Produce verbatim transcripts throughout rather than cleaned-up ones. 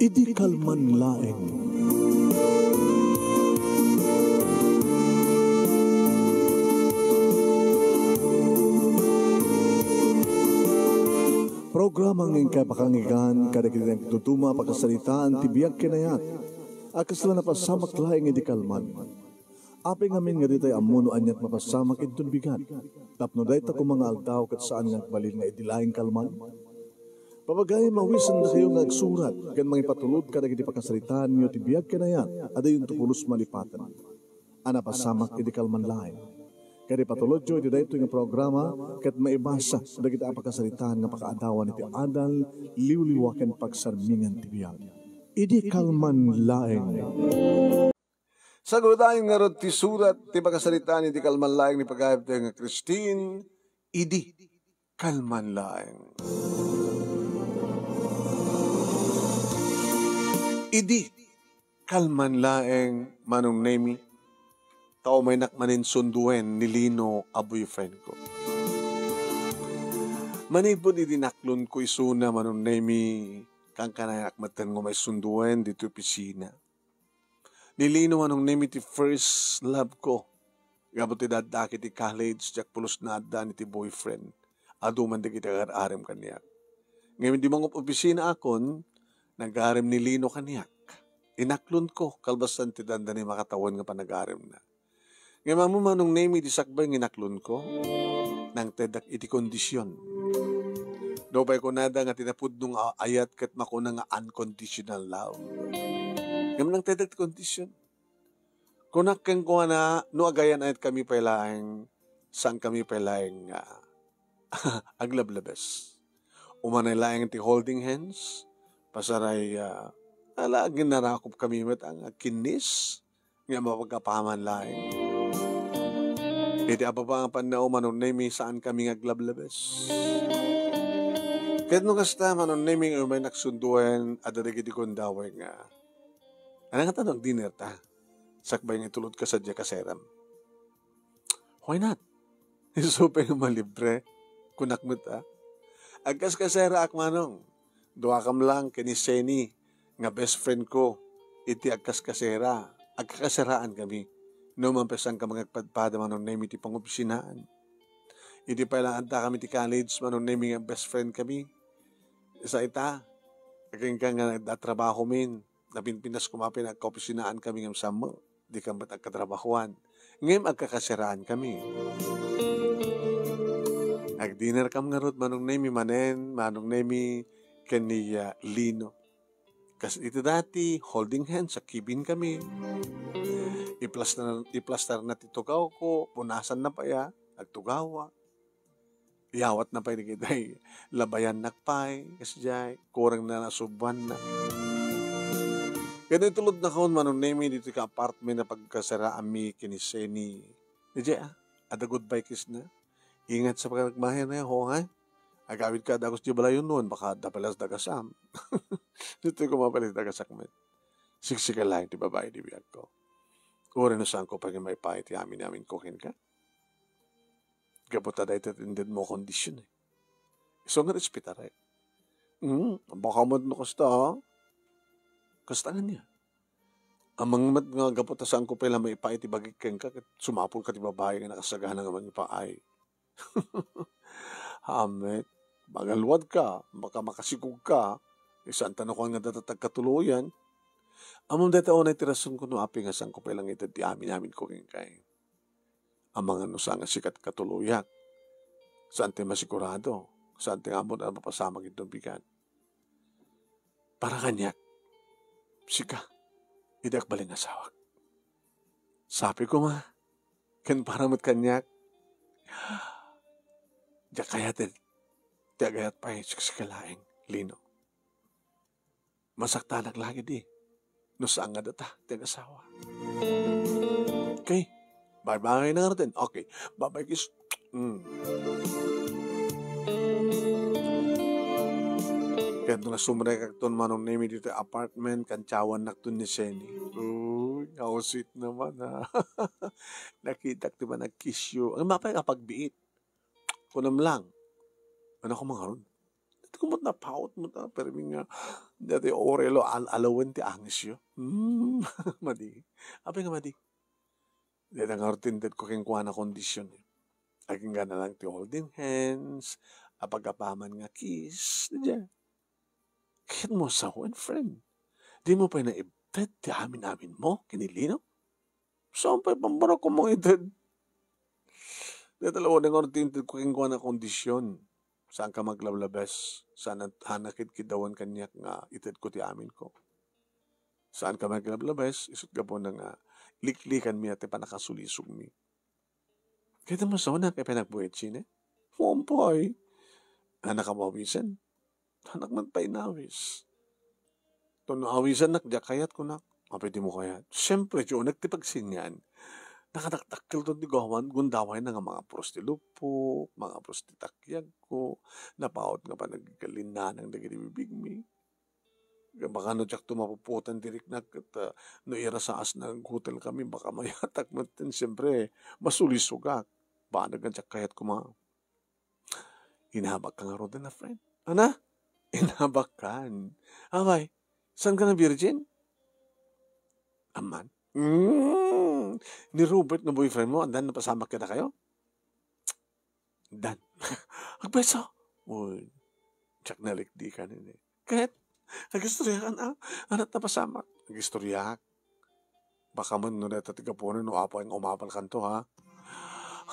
Idi kalman laeng. Programa nga inkay pakangigan kadagiti nagtutuma a pakasaritaan ti biag ken ayat a kasla napasamak laeng idi kalman. Apay ngamin nga ditay ammo no aniat mapasamak inton bigat, tapno dayta koma nga aldaw ket saan nga agbalin nga idi laeng kalman? Papagayo, mawisendakayo nga agsurat ken mangipatulod kadagiti pakasaritaanyo ti biag ken ayat a dayonto pulos malipaten a napasamak idi kalman laeng. Ket ipatulodyo iti daytoy nga programa ket maibasa dagiti a pakasaritaan nga pakaadawan iti adal, liwliwa ken pagsarmingan ti biag. Idi kalman laeng. Sagudayen ngarud ti surat ti pakasaritaan iti kalman laeng ni pagayam nga Christine, idi kalman laeng. Idi kalman laeng, Manong Nemi, ta umaynak manen sunduen ni Lino a boyfriend ko. Manipud idi naklon ko isuna, Manong Nemi, kankanayak metten nga umay sunduen ditoy opisina. Ni Lino, Manong Nemi, ti first love ko. Gapu ti addaak iti college, diak pulos naaddan iti boyfriend. Adu man dagiti agar-arem kaniak. Ngem idi mangup-opisinaakon, nagarem ni Lino kaniak. Inaklon ko, kalpasan ti dandani makatawen nga panagaremna. Ngem ammo, Manong Nemi, di sakbay nga inaklon ko, nangtedak iti kondisyon. Nupay kunada nga ti napudno nga ayat ket makuna nga unconditional love. Ngem nangtedak ti kondisyon. Kunak kenkuana, no agayan-ayatkami pay laeng, saankami pay laeng nga aglablabes. Umanay laeng ti holding hands, pasaray, ah, ala, aginarakopkami met nga kinnis, nga mapagkapaman laeng. Iti ababa nga pannao, Manong Nemi, saankami nga aglablabes. Ket no kasta, Manong Nemi, nga umaynak sunduen, adda dagiti gundaway nga, "Ania ngata no agdinner ta? Sakbay nga itulodka sadiay a kaseram." "Why not?" Isu pay nga malibre. Kunak met, ah. Agkaskaseraak, Manong. Duakam lang ken ni Seni nga best friend ko iti agkaskasera. Agkakaseraanmi. No man pay saanka mangagpadpada, Manong Nemi, iti pangopisinaan. Idi pay lang addakami ti college, Manong Nemi, nga best friend kami. Sa ita, agingga nga nagdatrabahomin. Napinpinas koma pay nga agkaopisinaanmi ngem sammo, dika met agkatrabahoan. Ngem agkakaseraanmi. Agdinnerkam ngarud, Manong Nemi, manen, Manong Nemi, ken ni, ah, Lino. Kas iti dati, holding hands, agkibinkami. Iplastar, iplastarna ti tugawko, punasanna pay, ah, agtugawak. Iyawatna pay dagiti labayannak pay, kasdiay, kurangna nga suboanna. Ket no itulodnakon, Manong Nemi, ditoy ka apartment a pagkaseraanmi ken ni Seni. Diay, ah, adda goodbye kiss na. Ingat sa pagmahir na, ho, ha? Agawidka dagus diay balayon, baka adda pay las dagasam. Ditoy ko mapalit dagasak met. Siksika laeng ti babai di biagko. Uray no saanko pay nga maipaay ti amin-aminko kenka. Gapu ta dayta ti inted mo kondisyon, eh. Isu nga respetarek. Hmm, baka met no kasta, ha? Kasta nga niya. Amangan met nga gapu ta saanko pay la maipaay ti bagik kenka, ket sumapulka ti babai nga nakasagana nga mangipaay. Amet, magaluadka, baka makasikogka, eh, saanta no kuan nga dayta agkatuloyan. Ammom dayta unay ti rason ko no apay nga saanko pay la nga ited ti amin-aminko kenka. Amangan no saan nga sika ti katuloyak. Saan ti masigurado. Saan ti ammo a mapasamak inton bigat. Para kaniak, sika, idi agbalin nga asawak. Sapi koma, ken para met kaniak, diak kayaten ti agayat pay siksika laeng, Lino. Masaktanak la ketdi no saan nga dayta ti agasawa. Okay. Bye-bye na ngaruden. Okay. Bye-bye, kiss. Mm. Ket no nasumrekakton, Manong Nemi, ditoy apartment, kantiawannakton ni Seni. Uy, how sweet naman, ha? Nakitak ti panagkiss yo. Ang mapay kapagbiit. Kunam lang. Ano ko mangaron? Dati ko met napaut met, ah, permi nga, Dati orelo al-, alawen ti angesyo. Hmm, madi. Apay nga madi? Dita ngarud ti intedko kenkuana kondisyon, eh. Agingga na lang ti holding hands, apagapaman nga kiss, dita. Kayatmo a sawen, friend? Dimo pay naibted ti amin-aminmo ken ni Lino? Saan pay pambarakko mangited? Dita laeng ngarud ti intedko kenkuana kondisyon. Saanka maglablabes. Saan a, saan a kitkiddawen kaniak nga itedko ti aminko. Saanka maglablabes, isu't gapuna nga liklikanmi a ti pannakasulisogmi. Kayatmo a sawen, apay nga agbuya ti sine? Apay. Saan ka maawisen? Saanak met pay inawis. No awisennak, diak kayat, kunak. Apay dimo kayat? Siempre, ti unek ti pagsingan. Nakataktakkelto ti gawan, gundawayna nga mangapros ti lupok, mangapros ti takyagko, napaut nga panagkalinnanang dagiti bibigmi. Baka no diakto mapupuotan ti riknak ket, ah, no irasaasna nga aghotelkami, baka mayatak metten, siempre, masulisogak. Banag nga diak kayat koma. Inabakka ngaruden a, friend. Ana? Inabakkan. Apay, saanka na virgin? Amman. Mm. Ni Robert nga boyfriend mo, addan napasamak kadakayo? Addan. Agbeso. Uy, diak naliklikan ini. Ket, agistoryakan, a? Ania ti napasamak? Agistoryak. Baka man no dayta ti gapuna no apay nga umapalkanto, ha?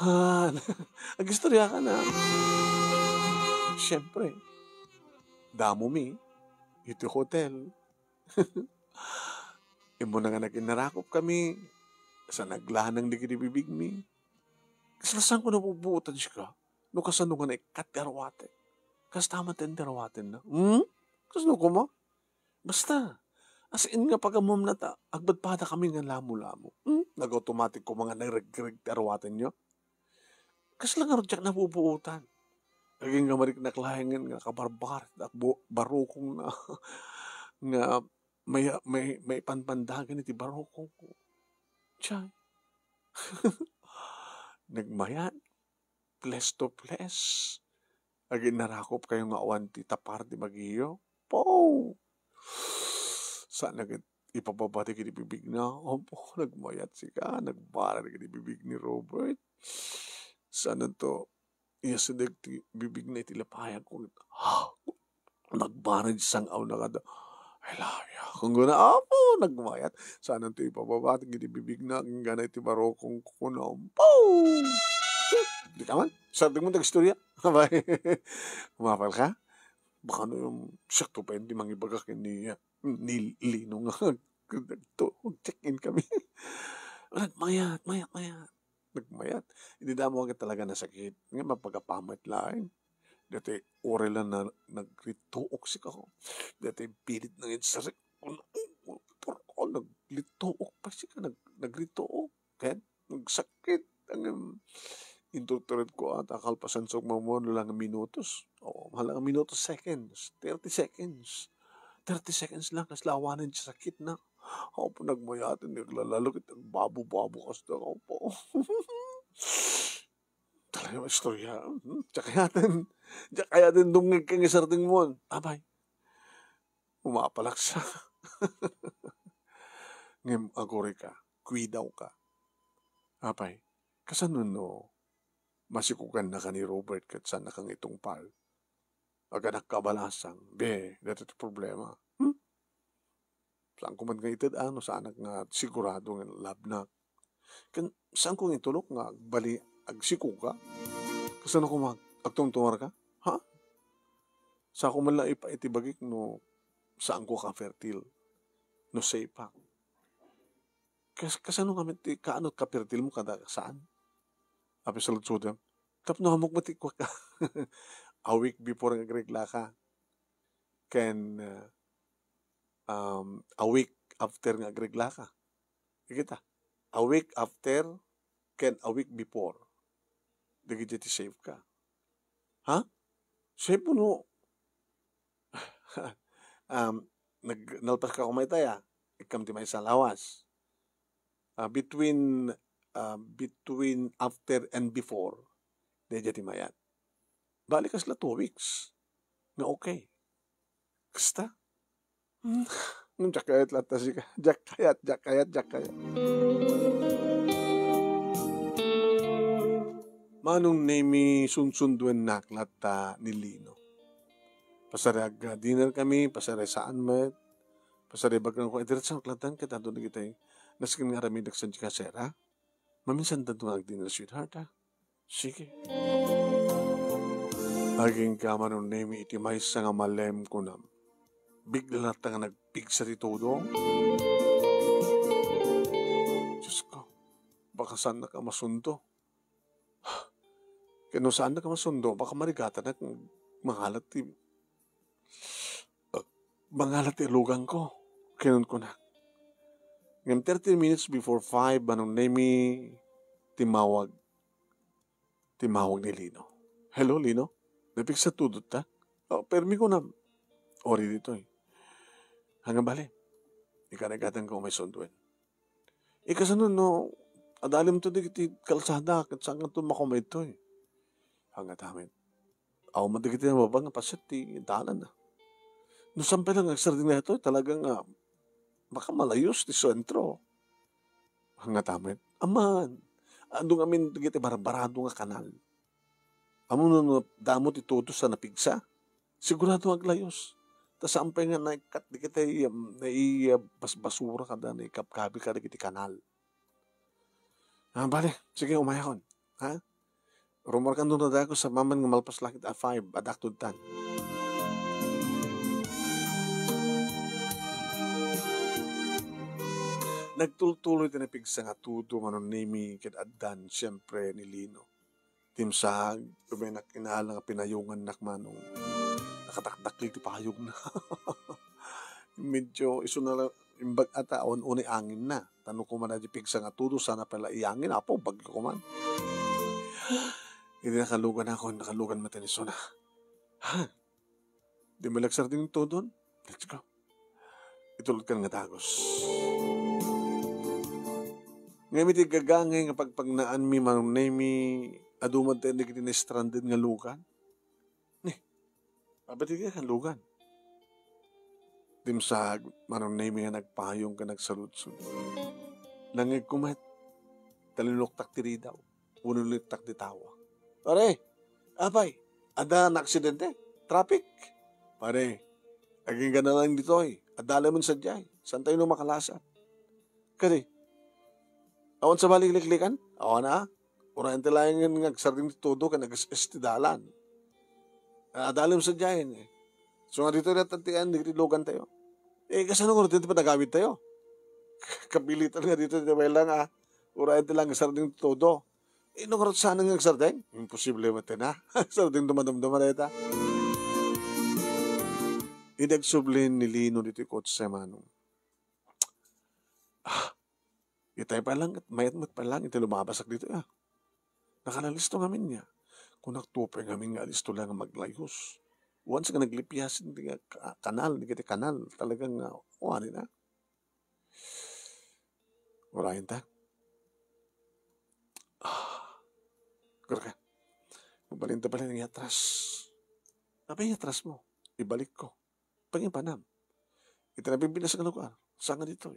Ha? Agistoryakan, a? Siempre. Damomi. Iti hotel. Immuna nga naginarakopkami, sa naglanang dagiti bibigmi. Kasla saanko napupuotan sika? No kasano nga naikkat ti arwaten? Kasta met ti arwatenna. Hmm? Kasano koma? Basta, as in nga pagammomna ta agpadpadakami nga lamo-lamo. Hmm? Nag-automatic koma nga nagregreg ti arwatenyo? Kasla ngarud diak napupuotan. Agingga mariknak laengen nga kabarbar, dak bu-, barukongna nga may, may, maipanpandagan iti barukongko. Tiay. Nagmayat, place to place. Aginarakopkayo nga awan ti tapar ti magiyo. Pow! Saan na ket ipababa dagiti bibigna. Apo, nagmayat sika, nagbarag dagiti bibig ni Robert. Saan to? Iyasideg ti bibigna iti lapayagko. Nagbarag sang-awna kada, "I love you." Kunana, apo, nagmayat. Saan to ipababa dagiti bibigna, agingga iti barukongko, kuna, pow! Dika man? Sartingmo ti agistorya? Abay. Umapal ka? Baka no yung siak to pay ti mangibaga ken ni, ni Lino nga nagto, check-in kami. Nagmayat, mayat, mayat. Nagmayat. Iti damo ket talaga nasakit. Nga mapagapa met laeng. Dati, uray lang na nagrituok sika. Dati, pilit na yun sa sik-, nagrituok pa sika, nag-, nagrituok. Ket nagsakit. Ang, em, inturtured ko at akalpasan sa mga lang minutos. O, mahal ang minutos, seconds. Thirty seconds. Thirty seconds lang, kasla awanen ti sakit na. Apo, nagmayat, naglalalo, ket nagbabo-babo, kasta, apo. Talaga nga istorya. Hmm, diak kayaten. Diak kayaten dumngeg ken isardeng mo. Abay. Umapalak sa. Ngem agurayka, kuidawka. Apay, kasano no masikogannaka ni Robert ket saannaka nga itungpal? Agannaka a balasang, be, daytoy ti problema. Hmm? Saanko met nga ited, a, no saanak nga sigurado nga love-nak. Ken saanko nga itulok nga agbali-, agsikoga? Kasano koma, agtumtumarka? Ha? Saanko man la ipa-, iti bagik no saanko ka-fertile, no safe-ak. Kas-, kasano ngamin ti kaano ka-fertile mo kada saan? Apay saludsodem. Tapno ammok met ti kuaka. A week before nga agreglaka. Ken, uh, um, a week after nga agreglaka. Kita, a week after ken a week before. Dagiti ti safe-ka. Ha? Safe no, um, nag-, nalpaska koma itay, a. Ikkam ti maysa a lawas. Ah, between, ah, between after and before, daydiay ti mayat. Bali, kasla two weeks nga okay. Kasta? Diak kayat latta sika. Diak kayat, diak kayat, diak kayat. Manong Nemi, sunsunduennak latta ni Lino. Pasariag, ah, dinner kami, pasariag saan met. Pasariag bagang ko, eh, diretso latta ket adu dagiti nasken nga aramidek sa kasera. Maminsan tanto nga agdinner, sweetheart, ha? Sige. Agingga, Manong Nemi, iti maysa nga malem, kunam. Bigla latta nga nagpigsa ti todo. Diyos ko, baka saannak a masundo. Ket no saannak a masundo, baka marigatanak mangalat ti, mangalat ti luganko. Kinunkunak. Ngem thirty minutes before five, Manong Nemi, timmawag. Timmawag ni Lino. "Hello, Lino? Napigsa tudotta?" "Oh, permi kunam." "Ori ditoy." "Ania bale? Ikarigatanka umay sunduen." "Eh, kasano no adalimto dagiti kalsada ket saankanto makumaedtoy?" "Ania met? Awan met dagiti nababa nga paset ti dalan, ah. No saan pay laeng nga agsardeng daytoy, talaga nga baka malayos ti sentro." "Ania met? Aman, adu ngamin dagiti barbarado nga kanal. Ammom no damo ti tudos a napigsa? Sigurado nga aglayos. Ta saan pay nga naikkat dagiti, um, nai-, ah, bas-, basura kada naikabkabi kadagiti kanal." "Ah, bale, sige, umayakon. Ha? Rummuarkan no adda sa maman nga malpas la ket a five, adda tudtan." Nagtultuloy ti napigsa nga tudo, Manong Nemi, ket addan, siempre, ni Lino. Timsaag, umaynak inala nga pinayongannak, Manong. Nakatakdakkel ti payongna. Medyo isuna la, imbag-at a awan unay anginna. Ta no kuman a di pigsa nga tudo, saan pay la iangin, apo, bagyo kuman. Idi nakaluganakon, nakalugan met isuna. Ha? Di met la agsardeng tudon? Let's go. Itulodkan nga dagus. Ngem iti gagangay nga pagpagnaanmi, Manong Nemi, adu met dagiti na-stranded nga lugan. Ni, apay ti gagangay nga lugan? Dimsaag, Manong Nemi, nga nagpayong ken nagsaludsod. Nangngegko met, ta linuktak ti ridaw. Winulittak ti tawa. "Pare, apay, adda naaksidente? Traffic?" "Pare, agingga laeng ditoy. Adda laeng sadiay. Saantayo no makalasat?" "Kadi, awan sa bale liklikan?" "Awan a. Urayenta laeng nga agsardeng ti tudo ken ages-es ti dalan. Adda laeng sadiay, eh. So nga ditoy latta ti, ah, dagiti lugantayo." "Eh, kasano ngarud ti panagawidtayo? Kapilitan nga ditoy ti babaen nga urayenta laeng agsardeng ti tudo. Eh, no ngarud saan nga agsardeng?" "Imposible met, a. Agsardeng dumadumduma dayta." Idi agsubli ni Lino ditoy kotse, Manong. Ah, itay pay laeng, mayat met pay laeng iti lumabasak ditoy, ah. Nakalalisto ngamin niya. Kunak, tupay ngamin nga alisto laeng nga maglayos. Once nga naglipiasen ti nga ka-, kanal, dagiti kanal, talagang, ah, wani na. Urayenta. Ah, kurka. Mabalinta pay laeng nga atras. Apay nga atrasmo? Ibalikko. Pangipanam. Iti nabibinas nga lugar. Saan nga ditoy?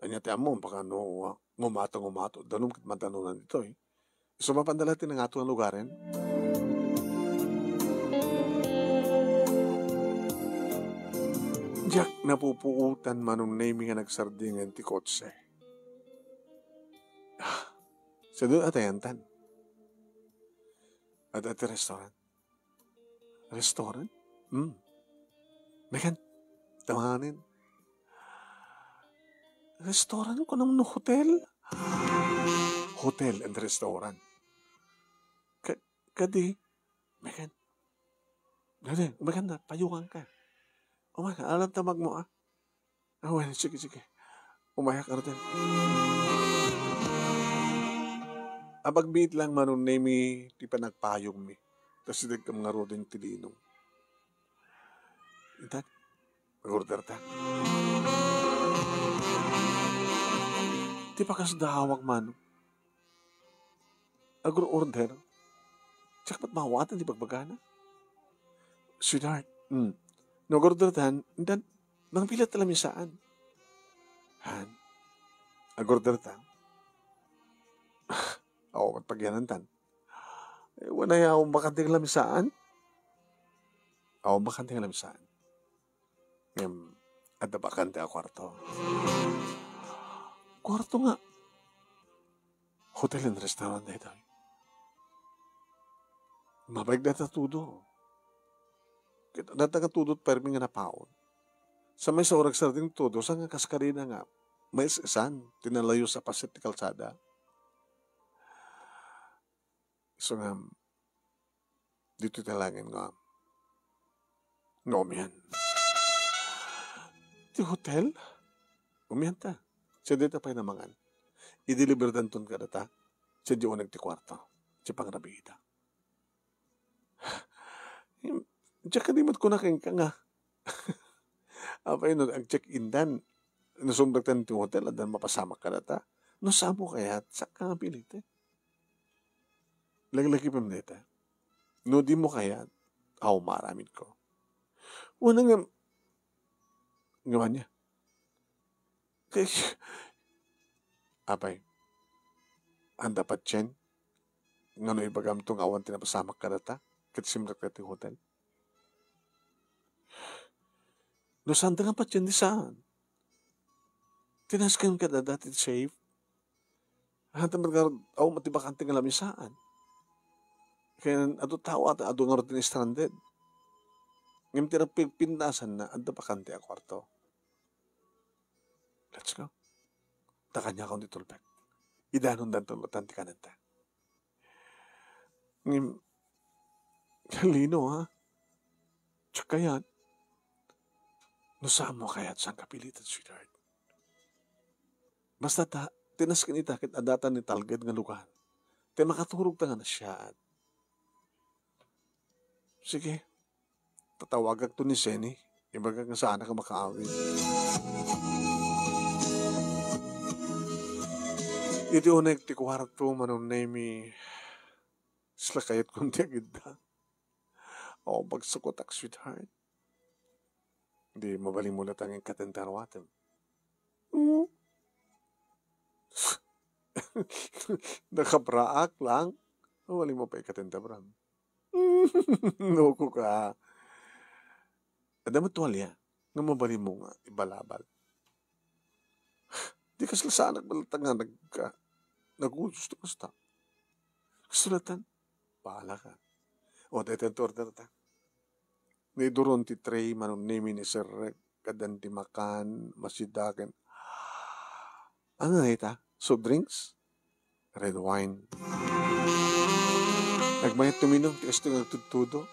Ania ti ammom, baka no, ah, ngumato-ngumato, danum ket madanonan ditoy. Isu mapan da la ti nangato nga lugaren? Diak napupuotan, Manong Nemi, nga nagsardeng ti kotse. Ah, saan a tayantan? Adda ti restaurant. Restaurant? Hmm. Mekan, tamanen. Restaurant kunam no hotel? Hotel and restaurant. Ka-, kadi, mekan. Dali, umakan na, payunganka. Umakan, alam tamagmo, ah. Ah, well, sige, sige. Umayak, Arden. Apagbiit lang, Manong Nemi, ti panagpayongmi. Ta sidegkam ngaruden ti Lino. Intan, mag-order ta. Ti pakasdawak, Manong. Agor-order. Diak met maawaten ti bagbagana. Sweetheart, hmm. No agor-order tan, intan, Nangpila ti lamisaan? Han? Agorder ta? Awan met pagyanantan. Eh, wen aya, awan bakante nga lamisaan? Awan bakante nga lamisaan. Ngem, adda bakante a kuarto. Kuarto nga. Hotel and restaurant daytoy. Mabaig dayta tudo. Ket dayta nga tudo permi nga napaon. Sa maysa, urag sardin tudo, saan nga kas karina nga mais-isan ti nalayus a paset ti kalsada. Isu nga, ditoy ti langit nga, nga umian. Ti hotel? Umian ta. Saan dayta pay namangan? Ideliberdanton kadata. Saan di uneg ti kuarto? Ti pangrabiida. Diak kadi met kuna kenka nga, apay no ag-check-in dan, no sumrektan ti hotel, addan mapasamak kadata. No saan mo kayat, saan ka nga piliten? Laglagipen dayta. No di mo kayat, aw, maaramidko. Wen nga, nga ania? Kay, apay, adda patien? Ngano ibagamto nga awan ti napasamak kadata? Ket simrekta ti hotel? No saan da nga patien, di saan. Tinasken kadata ti safe. Haanten met nga awan met ti bakante nga lamisaan. Ken adu tao, adu ngarud ti stranded. Ngem ti napigpintasanna, adda bakante a kuarto. Let's go. Ta kaniakon ti tulbek. Idanondanto met ti kanenta. Ngem, lino, ha? Diak kayat. No saan mo kayat, saan ka piliten, sweetheart. Basta ta, tinasken ita ket adda ta ni talged nga lugar. Ti makaturog ta nga nasiaat. Sige. Tatawagakto ni Seni. Ibaga nga saanak a makaawid. Iti uneg ti kuarto, Manong Nemi, sla kayatkon ti agidda. O, pagsukotak, sweetheart. Di mabalin mo latta nga ikkatentarwatem. Hmm? Nakabraak lang. Mabalin mo pay ikkatentabram. Loko ka. Adda met tualya nga mabalin mo nga ibalabal. Di kasla saanak met latta nga nag-, ah, naguyos ti kasta. Kasulatan, bahala ka. O, daytoy ti order ta. Naiduron ti tray, Manong Nemi, ni Sir Rek, kaddan ti makan, masida, ken, ano na ita? Soft drinks? Red wine. Nagmayat tuminum, ti kastoy nga agtudtudo.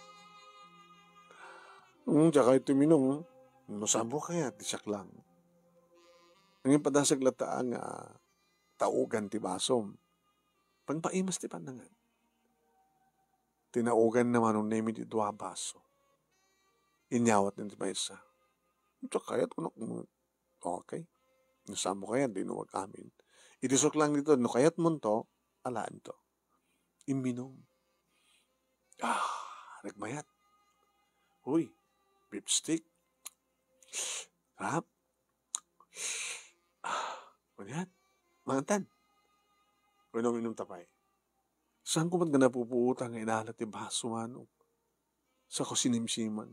Hmm, diak kayat tuminum. No saan mo kayat, ti siak lang. Ngem padasag latta nga taugan ti basom. Pangpaimas ti pannangan. Tinaogan na Manong Nemi ti dua a baso. Inyawatna ti maysa. Diak kayat, kunak, okay. No saan mo kayat, dino ag-amin. Idisok lang dito, no kayatmonto, alaanto. Imminum. Ah, nagmayat. Uy, beef steak. Sarap. Ah, anian? Mangan ta. Uy, no, inum ta pay. Saanko met nga napupuotan nga inala ti baso, Manong? Saanko sinimsiman.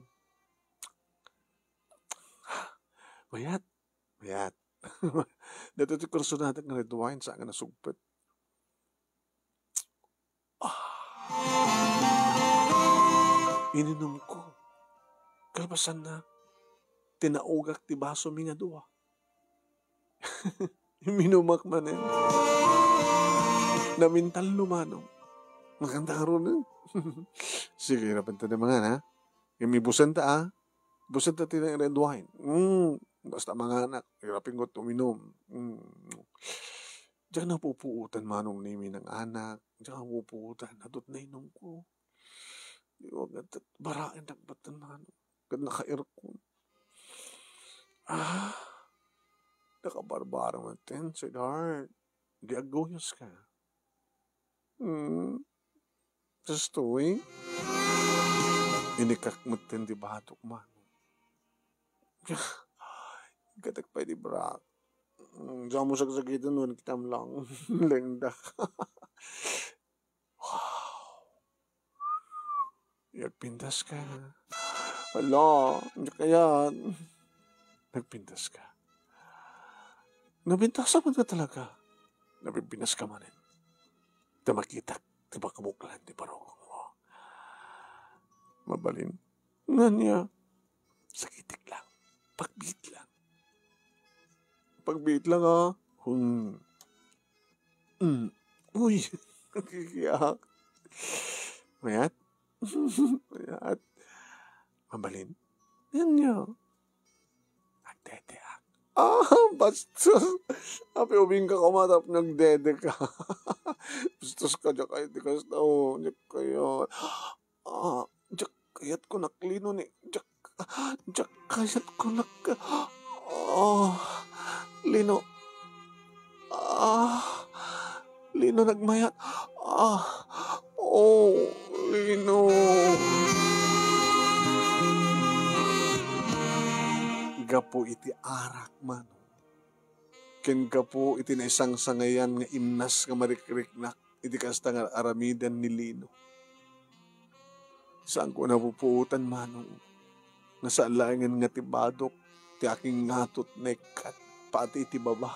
Mayat. Mayat. Daytoy ti kursonadak nga red wine, saan nga nasugpet. Ah. Ininumko. Kalpasanna, tinaogak ti basomi nga dua. Imminumak manen. Namintallo, Manong. Makan ta ngarud, eh. Sige, irapenta ti mangan, ha? Ngem ibusenta, ah. Ibusenta ti red wine. Mm, basta manganak, irapingko ti uminum. Mm. Diak napupuotan, Manong Nemi, nanganak. Diak napupuotan. Adu ti nainumko. Di ko agad baraen dagbaten, Manong. Ket nakairkon. Ah, nakabarbaro met ten, sweetheart. Di agguyos ka. Hmm. Kastoy, inikak met ten ti batok, Manong. Katek pay di brak. Mm, diak mo sagsagiten, wen kitam lang. Lengdak. Wow. Agpintas ka. Hala, diak kayat. Nagpintas ka. Nabintasan man ka talaga. Nabibintas ka manen. Ta makitak ti pakabuklan ti barukongmo. Mabalin. Ania? Sakitek lang. Pagbiit lang. Pagbiit lang, ah. Hmm. Hmm. Uy. Kikiak. Mayat? Mayat? Mabalin? Ania? Nagdedeak. Ah, bastos. Apay ubing ka koma tapno nagdede ka. Bastos ka, diak kayat ti kasta, oh. Diak kayat. Ah, diak kayat ko nak Lino ni. Diak, diak kayat ko nak. Ah, Lino. Ah, Lino nagmayat. Ah, oh, Lino. Gapu iti arak, Manong, ken gapu iti naisangsangayan nga imnas nga marikriknak iti kasta nga aramiden ni Lino. Saanko a napupuotan, Manong, nga saan laengen nga ti badok ti akingatot naikkat pati iti baba.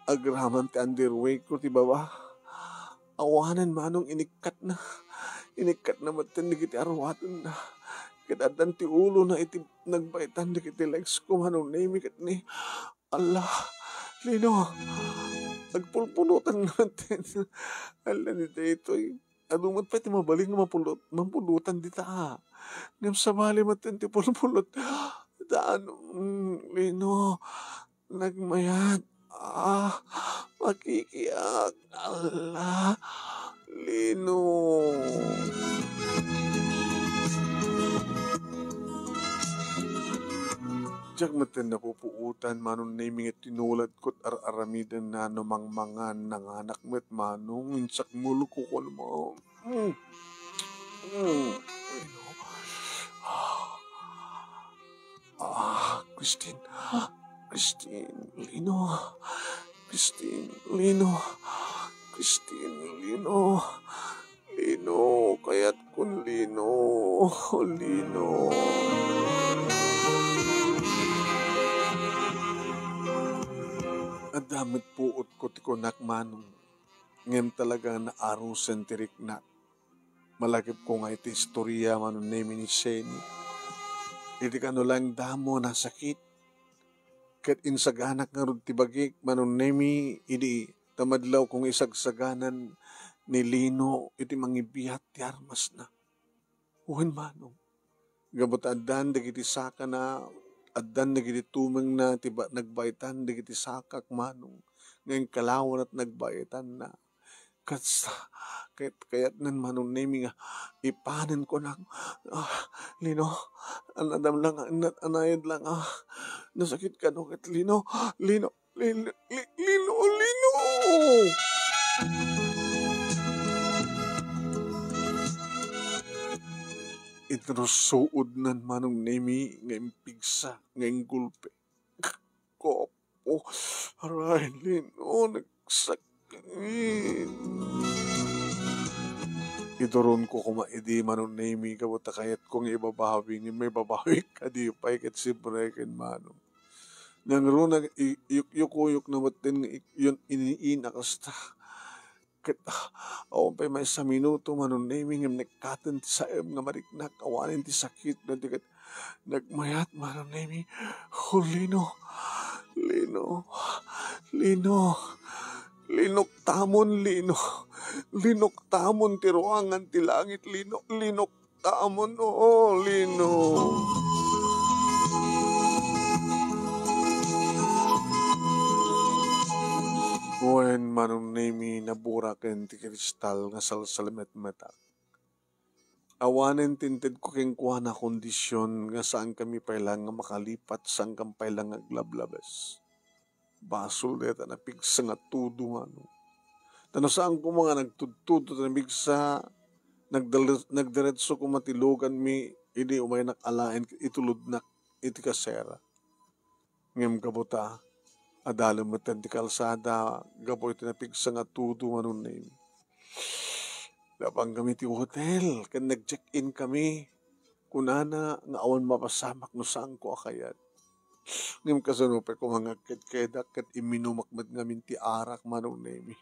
Agraman ti underwear ko ti baba. Awanen, Manong, inikkatna. Inikkatna metten dagiti arwatenna. Ket addan ti ulona iti nagbaetan dagiti legs ko, Manong Nemi, ket ni, Allah, Lino, agpulpulotan metten. Allah, ni daytoy. Adu met pay ti mabalin nga mapulot-, mapulutan dita. Ngem sabali metten ti pulpulot. Daan, mm, Lino, nagmayat. Ah, makikiak. Ala, Lino. Diak metten napupuotan, Manong Nemi, nga tinuladko ti ar-aramidenna no mangmangan, nanganak met, Manong, insakmul ko, kuan, Manong. Mm. Mm. Ay, no. Ah. Ah, Christine. Christine, Lino. Christine, Lino. Christine, Lino. Lino, kayatkon Lino. Lino. Adda met puotko ti kunak, Manong. Ngem talaga nga naarusen ti riknak. Malagipko nga iti istoria, Manong Nemi, ni Seni. Iti kano laeng damo a nasakit. Ket insaganak ngarud ti bagik, Manong Nemi, idi ta madlawko nga isagsaganan ni Lino iti mangibiat ti armasna. Wen, Manong, gapu ta addan dagiti sakana, addan dagiti tumengna ti ba-, nagbaetan dagiti sakak, Manong, nga inkalawan a nagbaetanna. Ket sa-, ket kayatnan, Manong Nemi, nga ipanen ko nang, ah, Lino, anadam lang, anad-, anayad lang, ah, nasakit kano ket Lino, Lino, Lino, Li-, Lino, Lino! Itursuodnan, Manong Nemi, nga impigsa, nga inggulpe. Ko, apo, aray, Lino, nagsakit. Ituronko koma idi, Manong Nemi, gapu ta kayatko nga ibabawi, ngem maibabawi kadi pay ket siempre ken Manong. Nangruna, i-, iyuk-, iyukoyukna metten nga ik-, yun, iniina kasta. Ket, ah, awan pay maysa a minuto, Manong Nemi, ngem nekkaten ti saem nga mariknak, awanen ti sakit, no, di ket nagmayat, Manong Nemi. Oh, Lino, Lino, Lino, linoktamon, Lino, linoktamon ti ruangan ti langit, Lino, linok tamon, oo, Lino. Wen, Manong Nemi, naburaken ti kristal nga salsalmetmetak. Awanen ti intedko kenkuana a kondision nga saankami pay laeng nga makalipat, saankami pay laeng nga aglablabes. Basol dayta napigsa nga tudo, Manong. Ta no saan koma nga nagtudtudo ta napigsa, nagdal-, nagdiretso koma ti luganmi idi umaynak alaen ket itulodnak iti kasera. Ngem gapu ta, adalem metten ti kalsada gapu iti napigsa nga tudo, Manong Nemi. Napankami ti hotel ken nag-check-in kami. Kunana nga awan mapasamak no saanko a kayat. Ngem kasano pay koma nga agkedkedak ket imminumak met ngamin ti arak, Manong Nemi.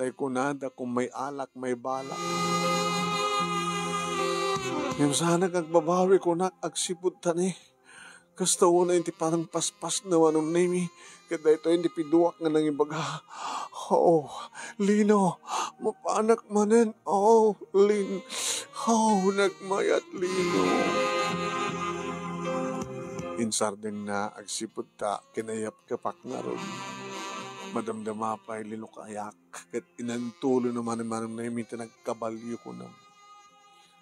Tay kunada, kung may alak, may balak. Ngem saanak agbabawi, kunak, agsipud ta ni. Kasta unay iti panangpaspasna, Manong Nemi, ket daytoy iti piduak nga nangibaga. Oh, Lino, mapanak manen. Oh, Lin, oh, nagmayat, Lino. Insardengna, agsipud ta kinayapkapak ngarud. Madamdama pay, Lino, kayak, ket inantulo na manen, Manong Nemi, ti nagkabalio, kunam.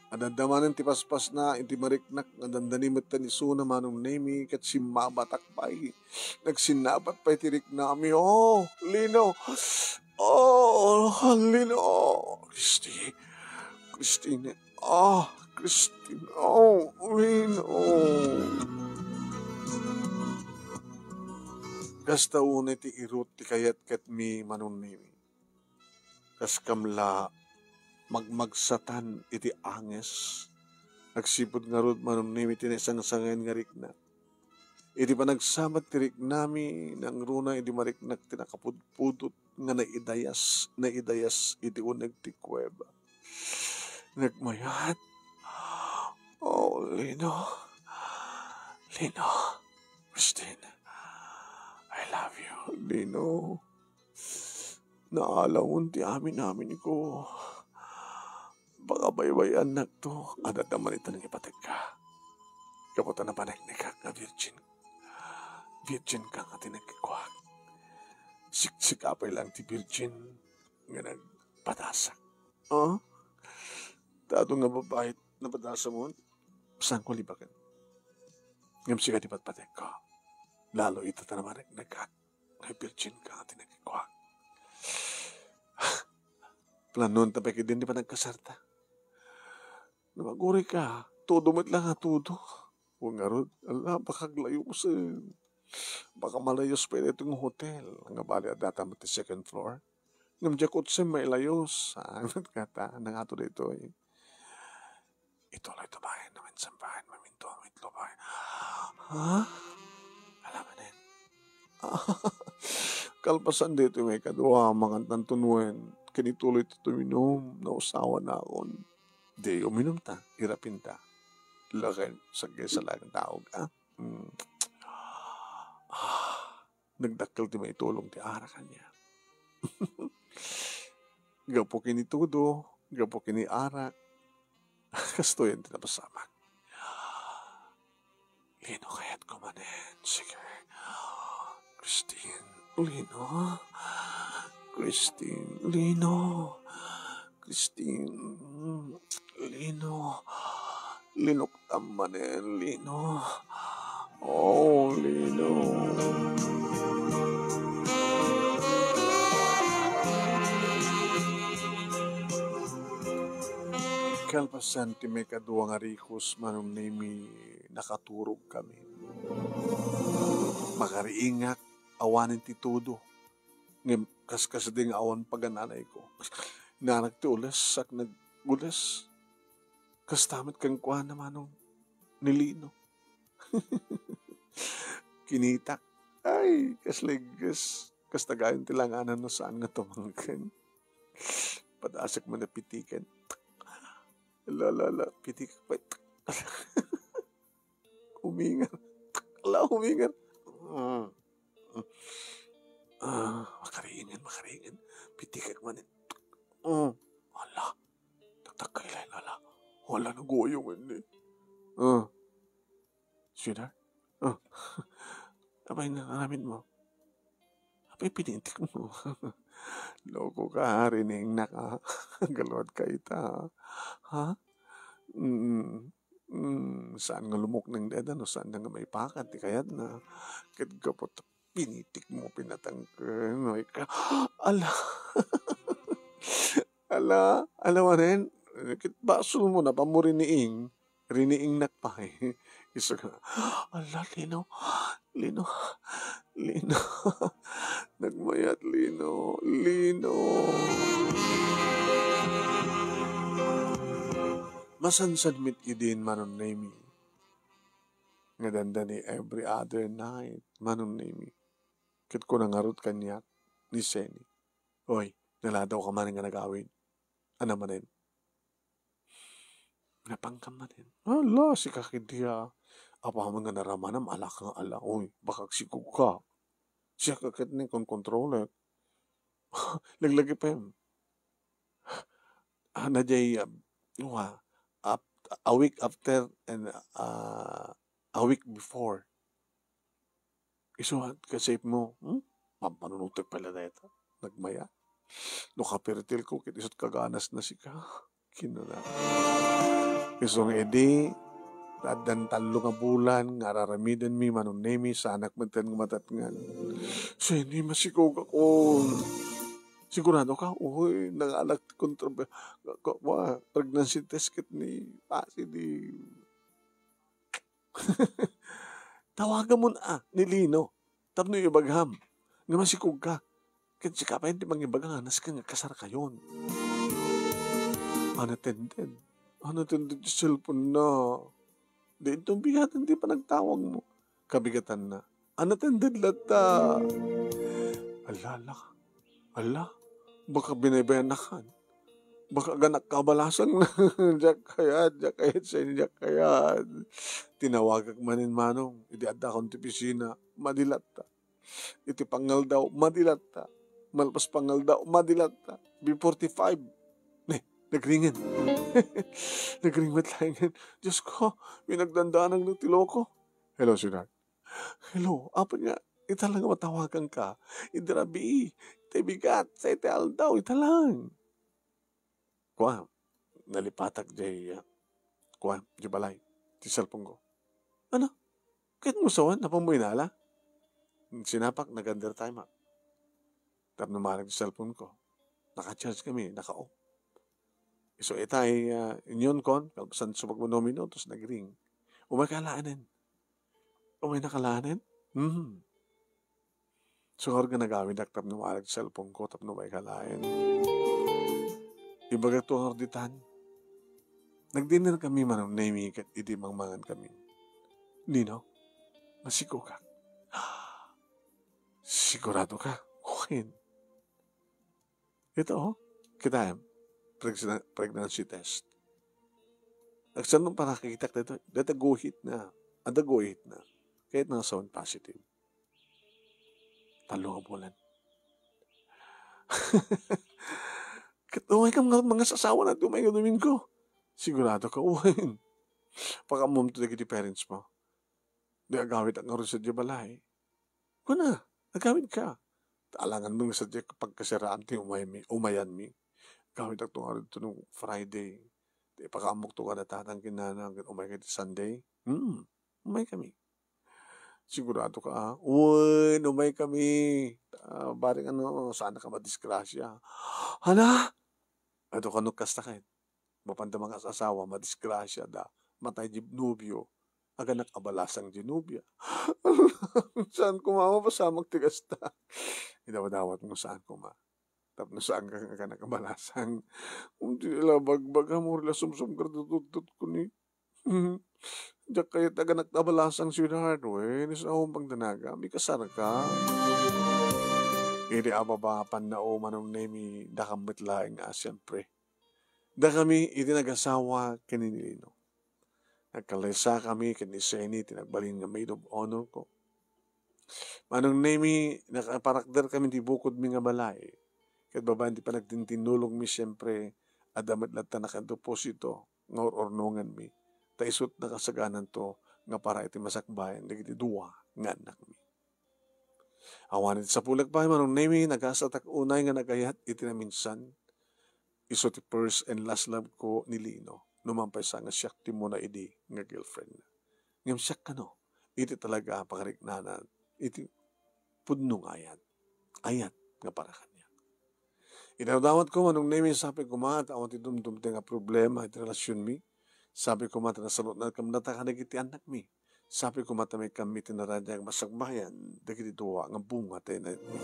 Adda manen ti paspasna iti mariknak nga dandani metten isuna, Manong Nemi, ket simmabatak pay. Nagsinnabat pay ti riknami. Oh, Lino! Oh, Lino! Christy! Christine! Ah, Christine! Oh, Lino! Kasta unay ti irut ti kayat ket mi, Manong Nemi. Kas kam la magmagsatan iti anges. Agsipud ngarud, Manong Nemi, ti naisangsangayan nga rikna. Iti panagsabat ti riknami, nangruna idi mariknak ti nakapudpudot nga naidayas, naidayas iti uneg ti kuweba. Nagmayat. Oh, Lino. Lino. Christine. I love you, Lino. Naalawen ti amin-aminko. Pakabaybay-annakto. Adda manen ita nangipategka. Gapu ta napaneknekak nga virgin. Virgin ka nga ti nagkikuak. Siksika pay lang ti virgin nga nagpadasak. Ah? Tado nga babai napadasamon? Saanko libaken. Ngem sika ti patpategko. Lalo ita ta napaneknekak. Ay, virgin ka nga ti nagkikuak. Planon ta pay ketdin ti panagkasarta. No agurayka, tudo met la nga tudo. Wen ngarud, ala, baka aglayosen. Baka malayos pay daytoy nga hotel. Nga bali, adda ta met ti second floor. Ngem diak utsem mailayos. Ah, met kata, nangato daytoy. Ituloy to baen, no, minsan baen, mamintuang itlo baen. Ha? Ala manen. Kalpasan daytoy nga ikadua, mangantanton wen, ken ituloy ti tuminum, nausawan akon. Di, uminum ta, irapin ta. Laken, sagay sa laeng daog, ah. Mm. Ah, nagdakkel ti maitulong ti arak kaniak. Gapu ken ni tudo, gapu ken ni arak, kastoyen ti napasamak. Lino, kayatko manen. Sige. Christine, Lino. Christine, Lino. Christine, Lino. Linoktam manen, Lino. Oh, Lino. Kalpasan ti maikadua nga rikos, Manong Nemi, nakaturogkami. Makariingak awanen ti tudo. Ngem kaskasdi nga awan pagananayko. Nanak ti ules, sak nag-ules. Kasta met kenkuana, Manong, ni Lino. Kinitak. Ay, kas legges. Kas tagayon ti langanan no saan nga tumangken. Padasek man a pitiken. Ala, ala, ala, pitikek pay. Umingar. Ala, umingar. Mm. Ah, makariingen, makariingen. Pitikek man. Mm. Ala, taktak kay lain, ala. Ala, naguyongen ni. Ah. Sweetheart? Ah. Apay nga aramid mo? Apay pinitik mo? Loko ka, ha? Riningna ka. Galuad ka ita, ha? Ha? Mm. Mm. Saan nga lumukneng deda no saan nga maipakat ti kayatna? Ket gapu ta pinitik mo, pinatangken, no, ika-, ala. Ala, ala, manen, ket basol mo, napamuri ni Ing. Riniingnak pay. Isu nga, "Ala, Lino, Lino, Lino." Nagmayat, Lino, Lino. Masansan met idin, Manong Nemi. Nga dandani every other night, Manong Nemi. Ket kuna ngarud kaniak ni Seni, "Oy, naladaw ka manen nga nagawid. Ania manen?" Napangkam manen. Ala, sika ketdi a. Apaman nga naramanam, ala ka nga ala. Oy, baka agsikog ka. Siak ket ni kon kontrolek. Laglagipem. Ah, na jay, um, wa, ap-, a week after and, ah, a week before. Isu, ah, kasipmo, hmm? Pampanunotek pay la dayta. Nagmaya. No kapirtilko, ket isut' kaganasna sika. Kinuna. Isu nga idi, addan tallo nga bulan nga ar-aramidenmi, Manong Nemi, saanak metten nga matatngan. Seni, masikogakon. Sigurado ka? Uy, nangalak ti kontra-, ka-, ka-, wa, pregnancy test ket ni positive. Tawagamon a ni Lino tapno ibagam nga masikog ka. Ket sika pay ti mangibaga nga nasken nga kasar kayon. Unattended. Unattended ti cellphone na. Di inton bigaten ti panagtawagmo. Kabigatanna. Unattended latta. Ala, ala. Ala, baka binaybayannakan. Baka aganakka a balasang na. Diak kayat, diak kayat, Seni, diak kayat. Tinawagak manen, Manong, idi addaakon ti opisina, madi latta. Iti pangaldaw, madi latta. Malpas pangaldaw, madi latta. B forty-five. Ne, nagringen. Nagring met laengen. Diosko, pinagdandanan ti loko. Hello, sweetheart. Hello, apay nga, ita lang nga matawaganka. Idi rabii, ita bigat, sa iti aldaw, ita lang. Kua, nalipatak jay, ah, kua, jay balay, ti cellphone ko. Ano? Kayatmo sawen, apanmo inala? Sinapak, nag-under timer. Tapno marag ti cellphone ko. Naka-charge kami, naka-off. Isu itay, ah, inyonkon, kalpasan subag no minutos, nagring. Umay ka laenen. Umaynaka laenen? Hmm. So, ngarud nga nagawidak tapno marag ti cellphone ko, tapno umayka laen. Ibagak to ngarud ditan. Nag-dinner kami, Manong Nemi, ket idi mangmangan kami. Nino, masikogak. Sigurado ka? Wen. Ito, oh. Kitaem. Pregna-, pregnancy test. Agsanmo para kakitak dito. Dito guhit na. Ada guhit na. Kayat na sound positive. Tallo nga bulan. Ket umay kam nga mangasasawa na, umay nga Domingo. Sigurado ka, uwain. Pakaammoam to dagiti parents mo. Di agawid ak ngarud sadiay balay. Kuna, agawid ka. Ta alangan met nga sadiay pagkasiraan ti umaymi, umayanmi. Agawid ak to ngarud to no Friday. Ti ipakaammok to kada tatang ken nanang, ket umay ka ti Sunday. Hmm, umay kami. Sigurado ka, ah? Wen, umay kami. Ah, bareng ano, saan ka madisgrasya. Hala? Adu kano kasta ket. Mapanda mangas-asawa, madisgrasya da. Matay di nobio. Aganak a balasang di nobia. Saan koma mapasamak ti kasta? Idawdawat mo saan koma. Tapno saan ka nga aganak a balasang. Kung di la bagbaga mo, la sumsum ka tututut ko ni. Diak kayat aganak a balasang, sweetheart. Wen, isu a umpang danaga, mikasar ka. Idi ababa, pannao, Manong Nemi, dakam met laeng nga, siyempre. Dakami iti nagasawa ken ni Lino. Nagkalaysa kami ken ni Seni ti nagbalin nga maid of honor ko. Manong Nemi, nakaparakder kami ti bukodmi nga balay. Ket babaen ti panagtintinnulongmi, siyempre, adda met latta nakadeposito nga ur-urnonganmi. Ta isut nakasagananto nga para iti masakbayan dagiti dua nga annakmi. Awan iti sapulek pay, Manong Nemi, nagasatak unay nga nagayat iti naminsan. Isu ti first and last love ko ni Lino, no mampay sa nga siak ti umuna idi nga girlfriend na. Ngem siak kano, iti talaga a pangariknana, iti pudno nga ayat, ayat nga para kaniak. Idawdawat ko, Manong Nemi, sapay koma ta awan ti dumdumteng a problema iti relasionmi. Sabi koma ti nasalutna ken data kadagiti annakmi. Sabi koma ta maikkanmi ti naradiak masakbayan dagiti dua nga bunga ti inayatmi.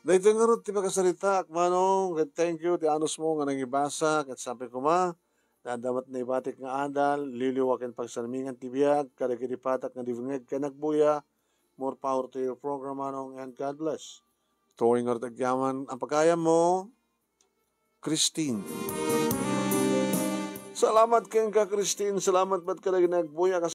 Daytoy ngarud ti pakasaritaak, Manong, ket thank you ti anusmo nga nangibasa, ket sabi koma, adda met naibatik nga adal, liwliwa ken pagsarmingan ti biag kadagiti patak nga dumngeg ken agbuya. More power to your program, Manong, and God bless. Toy ngarud agyaman a pagayammo, Christine. Salamat kenka, Christine. Salamat met kadagiti nagbuya.